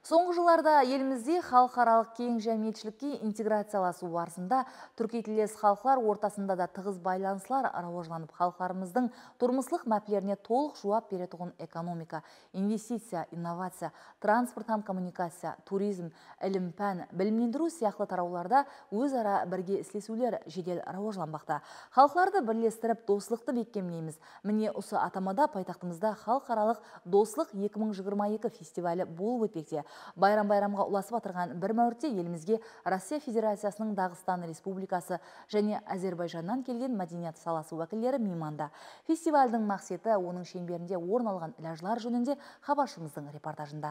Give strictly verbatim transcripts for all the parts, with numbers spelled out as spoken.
Sońǵı jıllarda elimizde xalıqaralıq keń jámiyetshilikke integraciyalasıw barısında túrkiytilles xalıqlar ortasında da tıǵız baylanıslar rawajlanıp, xalıqlarımızdıń turmıslıq máplerine tolıq juwap beretuǵın ekonomika, investiciya, innovaciya, transport hám kommunikaciya, turizm, ilim-pán, bilimlendiriw sıyaqlı tarawlarda óz-ara birge islesiwler jedel rawajlanbaqta. Xalıqlardı birlestirip, doslıqtı bekkemleymiz. Mine, usı atamada paytaxtımızda xalıqaralıq Doslıq eki mıń jigirma eki festivali bolıp ótpekte. Bayram-bayramǵa ulasıp atırǵan bir máwritte elimizge Rossiya Federaciyasınıń Daǵıstan Respublikası jáne Ázerbayjannan kelgen mádeniyat salası wákilleri miymanda. Festivaldiń maqseti, onıń sheńberinde orın alǵan ilajlar jóninde xabarshımızdıń reportajında.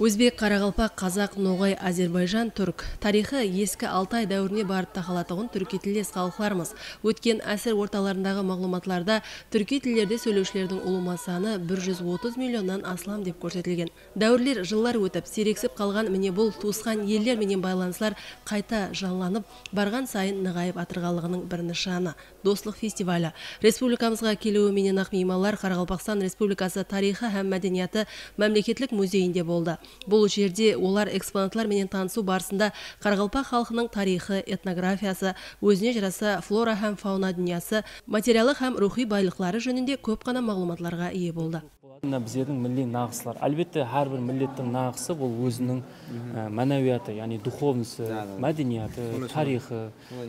Ózbek, qaraqalpaq, qazaq, noǵay, ázerbayjan, túrk. Tariyxı eski Altay dáwirine barıp taqalatuǵın túrkiytilles xalıqlarmız. Ótken ásir ortalarındaǵı maǵlıwmatlarda túrkiy tillerde sóylewshilerdiń ulıwma sanı bir júz otız millionnan aslam dep kórsetilgen. Dáwirler, jıllar ótip, siyreksip qalǵan mine bul tuwısqan eller menen baylanıslar qayta janlanıp, barǵan sayın nıǵayıp atırǵanlıǵınıń bir nıshanı. Doslıq festivali. Respublikamızǵa keliwi menen-aq miymanlar Qaraqalpaqstan Respublikası tariyxı hám mádeniyatı mámleketlik muzeyinde boldı. Bul jerde olar eksponatlar menen tanısıw barısında qaraqalpaq xalqınıń tariyxı, etnografiyası, ózine jarasa flora hám fauna dúnyası, materiallıq hám ruwxıy baylıqları jóninde kóp ǵana maǵlıwmatlarǵa iye boldı. Mına bizlerdiń milliy naǵıslar. Álbette, hár bir millettiń naǵısı bul óziniń, e, mánawiyatı, yaǵnıy duxovnısı, mádeniyatı, tariyxı,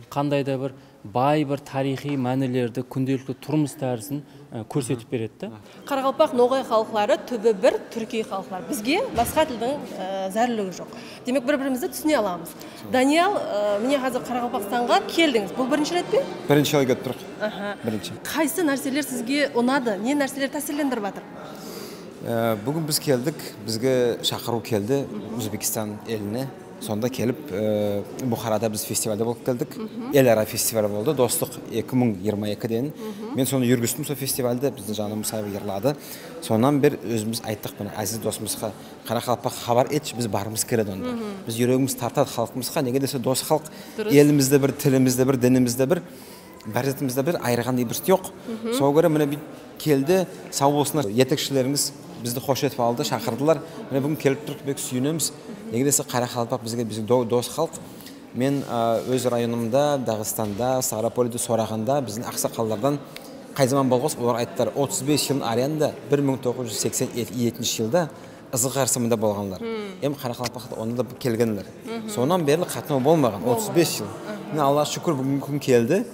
qanday da bir bay bir tariyxıy mánilerdi, kúndelikli turmıs tárisin, e, kórsetip beredi da. Qaraqalpaq, noǵay xalıqları túbi bir túrkiy xalıqlar. Bizge basqa tildiń, e, zárúrligi joq. Demek, bir-birimizdi túsine alamız. Daniyal, e, mine, házir Qaraqalpaqstanǵa keldińiz. Bul birinshi ret pe? Birinshi ret kelip turıq. Aha. Birinshi. Qaysı nárseler sizge unadı? Ne nárseler tásirlendirip atır? E, búgin biz keldik, bizge shaqırıw keldi Ózbekstan eline. Sonda kelip, e, Buxarada biz festivalda bolıp keldik. El ara festival boldı, Doslıq eki mıń jigirma eki degen. Men sonı júrgistim sol festivalda, biziń Janım Musaev jırladı. Sonnan beri ózimiz ayttıq, mine, áziz dosımızǵa, qaraqalpaq, xabar etshi, biz bargımız keledi onda. Biz júregimiz tartadı xalqımızǵa, nege dese dos xalıq, elimizde bir, tilimizde bir, dinimizde bir. Bár zatimizde bir, ayırǵanday bir zat joq. Soǵan kóre mine búytip keldi, saw bolsınlar, jetekshilerimiz bizdi xosh etip aldı, shaqırdılar. Mine búgin kelip turıp bek súyinemiz. Nege dese qaraqalpaq bizge, bizge do-, dos xalıq. Men, a, óz rayonımda, Daǵıstanda, Stavropolde soraǵanda biziń aqsaqallardan qay zaman bolǵansız, olar ayttılar, otız bes jılın arayında, bir mıń toǵız júz seksen jetinshi jılda Izı qarsı mında bolǵanlar. Em qaraqalpaqta onda da kelgenler. Sonnan berli qatnaw bolmaǵan, otız bes jıl. Mine, Allaǵa shúkir, búgingi kún keldi.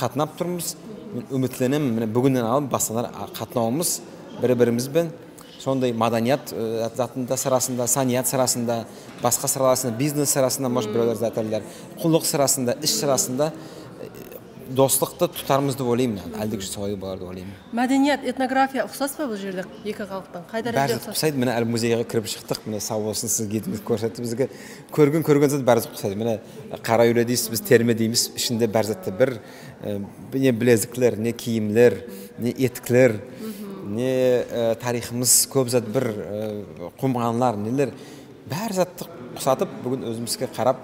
Qatnap turmız. Men úmitlenemen, mine, búginnen alıp baslanar a-, qatnawımız bir-birimiz benen. Sonday madaniyat, e, zatında sırasında, saniyat sırasında, basqa sıralar arasında, biznes sırasında, может, birewler zat aytırlar. Qullıq sırasında, is sırasında, e, doslıqtı tutarmız dep oylayman, yani, áldek solay bolar dep oylayman. Mádeniyat, etnografiya uqsas pa bul jerde eki xalıqtıń? Qay dárejede uqsas? Bári zat uqsaydı. Mine, áli muzeyge kirip shıqtıq. Mine, saw bolsın, siz gidimiz kórsetti bizge. Kórgen, kórgen zat bári zat uqsaydı. Mine, qara úyre deysiz, biz terme deymiz. Ishinde bári zatta bir, e, ne bilezikler, ne kiyimler, ne etikler, ne, e, tariyxımız, kóp zat bir, e, qumǵanlar, neler. Bári zattı uqsatıp, búgin ózimizge qarap,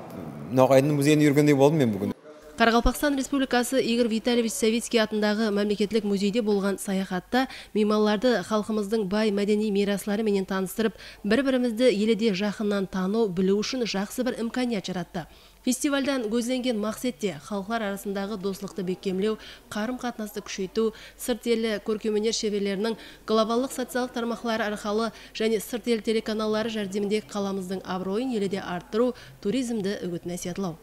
noǵaydıń muzeyinde júrgendey boldım men búgin. Qaraqalpaqstan Respublikası Igor Vitalevich Savickiy atındaǵı Mámleketlik muzeyde bolǵan sayaxatta miymanlardı xalqımızdıń bay mádeniy miyrasları menen tanıstırıp, bir-birimizdi ele de jaqınnan tanıw, biliw ushın jaqsı bir imkaniyat jarattı. Festivaldan gózlengen maqset te xalıqlar arasındaǵı doslıqtı bekkemlew, qarım-qatnastı kúsheytiw, sırt elli kórkem óner sheberleriniń globallıq sociallıq tarmaqları arqalı jáne sırt el telekanalları járdeminde qalamızdıń abıroyın ele de arttırıw, turizmdi úgit-násiyatlaw.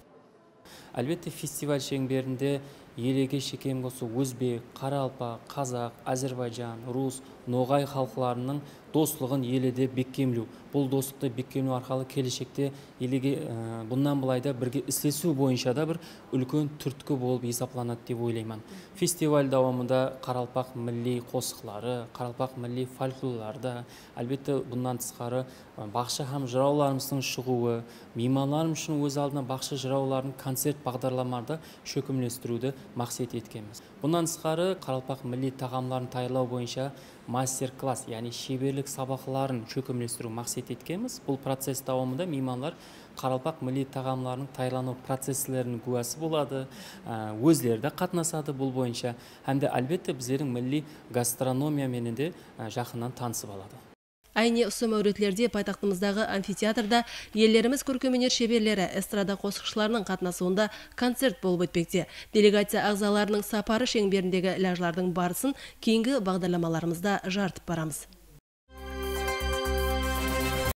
Álbette, festival sheńberinde elege shekem usı ózbek, qaraqalpaq, qazaq, ázerbayjan, rus, noǵay xalıqlarınıń doslıǵın ele de bekkemlew. Bul doslıqtı bekkemlew arqalı keleshekte elege, e, bunnan bılay da birge islesiw boyınsha da bir úlken túrtki bolıp esaplanadı dep oylayman. Festival dawamında qaraqalpaq milliy qosıqları, qaraqalpaq milliy folklorları da, álbette, bunnan tısqarı, Baqshı hám jırawlarımızdıń shıǵıwı, miymanlarımız ushın óz aldına baqshı jırawlardıń koncert baǵdarlamalarında shókemlestiriwdi maqset etkenbiz. Bunnan tısqarı, qaraqalpaq milliy taǵamların tayarlaw boyınsha master-klass, yaǵnıy sheberlik sabaqların shókemlestiriw maqset etkenbiz. Bul process dawamında miymanlar qaraqalpaq milliy taǵamlarınıń tayarlanıw processleriniń gúwası boladı, á, ózleri de qatnasadı bul boyınsha hám de, álbette, bizlerdiń milliy gastronomiya menen de, á, jaqınnan tanısıp aladı. Áyne usı máwritlerde paytaxtımızdaǵı amfiteatrda ellerimiz kórkem óner sheberleri, estrada qosıqshılarınıń qatnasıwında koncert bolıp ótpekte. Delegaciya aǵzalarınıń saparı sheńberindegi ilajlardıń barısın keyingi baǵdarlamalarımızda jarıtıp baramız.